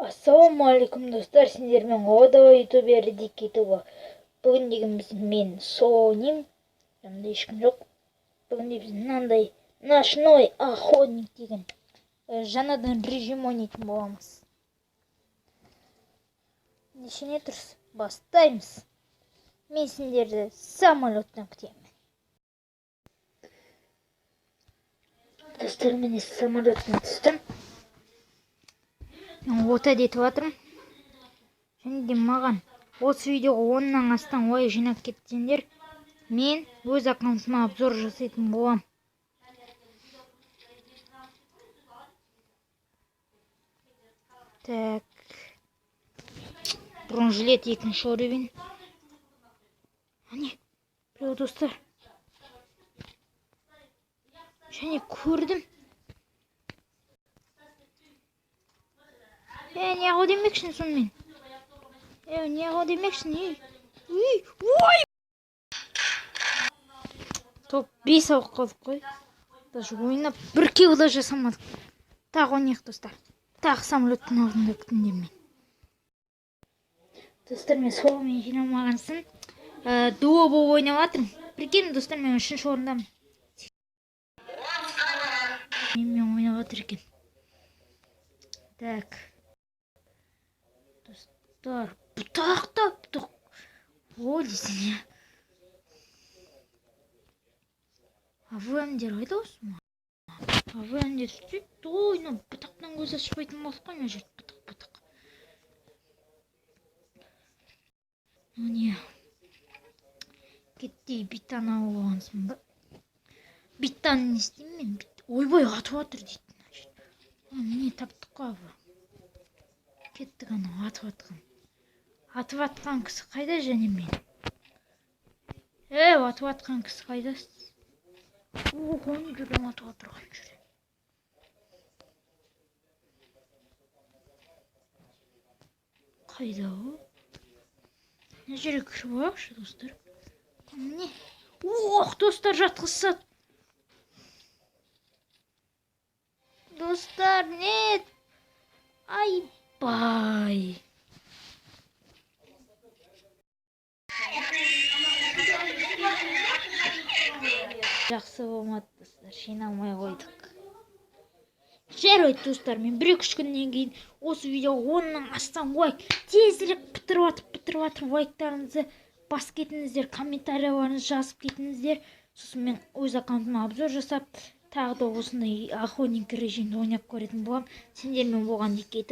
Ассалаумағалейкум, достар! Сендермен Одова ютубері Дикий. Бүгін деген біз, мен соло ойнаймын, жанымда ешкім жоқ. Бүгін де біз мынандай «Ночной охотник» деген жаңадан режим ойнайтын боламыз. Ендеше не тұрс, бастаймыз. Мен сендерді самолеттен күтемін. Достар, міне, самолеттен түстім. Мен ота етіп жатырмын. Және де маған осы видеоға 10-нан астам лайк жинап кетсеңдер, мен өз аккаунтыма обзор жасайтын боламын. Так, бронежилет екінші уровень. Әне біреу, достар, және көрдім. Е, не қыл демекшің сонымен? Е, не қыл демекшің? Ей, ей, ой! Топ 5 алып қалдық қой. Даже ойнап бір килл да жасамадық. Тағы ойнайық, достар. Тағы самолеттің алдында күтіңдер мен. Достар, мен солмен жиналмаған соң, дуо болып ойнап жатырмын. Прикинь, достар, мен үшінші орындамын. Менімен ойнап жатыр екен. Так. Достар, бұтақ та бұтақ. О, дейсің, иә. АВМдер қайда осы ма? АВМдер сөйтті ғой, мынау бұтақтан көз ашпайтын болдық қой мына жерде, бұтақ, бұтақ. Міне. Кетті, биттан алып алғансың ба? Биттан не істеймін мен? Ойбай, атып жатыр дейді мына жерде. Міне, таптық қой абы. Кеттік анау атып атқан. Атып атқан кісі қайда және мен? Е, атып атқан кісі қайда? Ох, оның жерден атып отырған жүр. Қайда ол? Мына жерге кіріп алайықшы, достар. Міне. Ох, достар, жатқызса. Достар, нет. Айбай. Жақсы болмады, достар, жиналмай қойдық. Жарайды, достар, мен бір-екі үш күннен кейін осы видеоға 10-нан астам лайк тезірек бітіріп атып, бітіріп атып, лайктарыңызды басып кетіңіздер, комментарияларыңызды жазып кетіңіздер. Сосын мен өз аккаунтыма обзор жасап, тағы да осындай охотник режимді ойнап көретін боламын. Сендермен болған Дикий.